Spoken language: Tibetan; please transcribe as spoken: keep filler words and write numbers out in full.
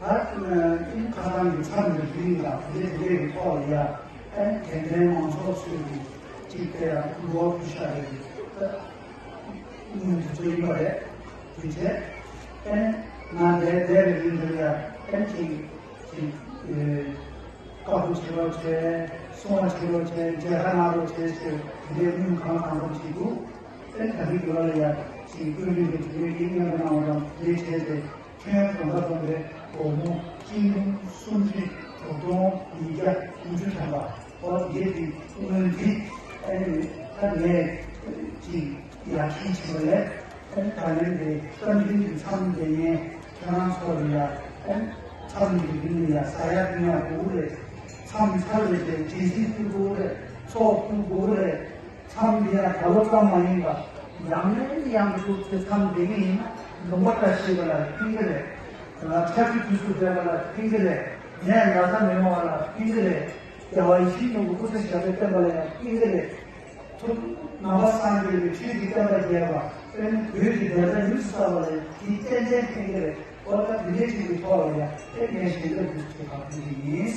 ད་ཨིན་ཁ་སང་གི་མཚམས་འདིར་འདི་ཡིན་ལ་དེ་འདྲའི་དེ་འདྲའི་གི་ཐོག་ལ་ཡ་ཨན་དད་ལྡན་མང་ཚོགས་ཚོས་ཀྱི་གཅིག་དེ་ཡང་འགྲོ་བ་ཕུལ་ཤ་རེད་ད། སྔོན་དུ་ཚོད་ཡིན་པ་རེད། དེ་བྱས་ཨན་ང་འདས་འདས་པའི་རིང་འདིར་ཡ་ཨན་གྱི་གཅིག་བཀའ་བསྒོ་བྱེད་རོགས་བྱས། སྲུང་བ་བྱེད་རོགས་བྱས། མཇལ་ཁ་གནང་རོགས་བྱས་ཞེས་དེ་འདྲའི་སྔོན་གང་དང་གང་བྱེད་འདུག་ཨན་ད་རིང་འདི་བ་ལ་ཡ་གཅིག་སྐུ་མདུན་དུ་དེ་འདྲའི་ཡིག་མངགས་གནང་བ་དང་དེ་བྱས་ཏེ། ཁྱོན་གང་ག་གཏོང་བའི་སྒོར་མོ་གཅིག་སྟོང་སུམ་ཁྲི་དྲུག་སྟོང་ཉིས་བརྒྱ་དགུ་བཅུ་ཐམ་པ་ཧོ་དེ་དེ་སྔོན་དེ་ཨ་ནི་ད་ངས་ཅིག་ཡར་ཐོན་བྱས་པ་ལས་ཨ་ནི་ད་ལན་དེ་བསྟན་འཛིན་གྱི་མཚམས་དེ་ངས་ཁྱོད་རང་ཚོ་ལ་ཡ་ཨ་ནི་མཚམས་ཀྱི་དུས་ནས་ཡ་ཟ་ཡ་བཏུང་ཡ་དགོས་རེད། མཚམས་ཚར་བའི་རྗེས་དྲན་ཤིང་བསྐུལ་དགོས་རེད། ཚོགས་བསྐུལ་དགོས་རེད། མཚམས་འདི་ཡང་ད་ལོ་ཙམ་མ་ཡིན་པ། ཡང་ནས་ཡང་དུ་དེ་མཚམས་འདི་གི་ཡིན་ན་ལུང་པ་བཀྲ་ཤིས་པ་ལ་ཕན་གི་རེད། ལ་ཕྱག་གི་དུས་སུ་བསྡད་པ་ལ་ཕན་གི་རེད། ནད་ན་ཚ་མི་ཡོང་བ་ལ་ཕན་གི་རེད། རྒྱལ་བ་ཡིད་བཞིན་ནོར་བུ་སྐུ་ཚེ་ཞབས་པད་བརྟན་པ་ལ་ཡང་ཕན་གི་རེད། ཐུབ་ནང་པ་སངས་རྒྱས་པའི་ཆོས་ཀྱི་བསྟན་པ་རྒྱས་པ་དཔེར་ན་བོད་ཀྱི་བདེན་མཐའ་ཡུགས་སུ་བརྟན་པ་ལ་ཡང་དེ་ཏན་ཏན་ཕན་གི་རེད། ཨོ་ད་དེ་འདྲའི་ཅིག་གི་ཐོག་ལ་ཡང་ཨེ་ངས་ཞལ་འདེབས་དུ་ཞུ་བ་ཕུལ་གི་ཡིན།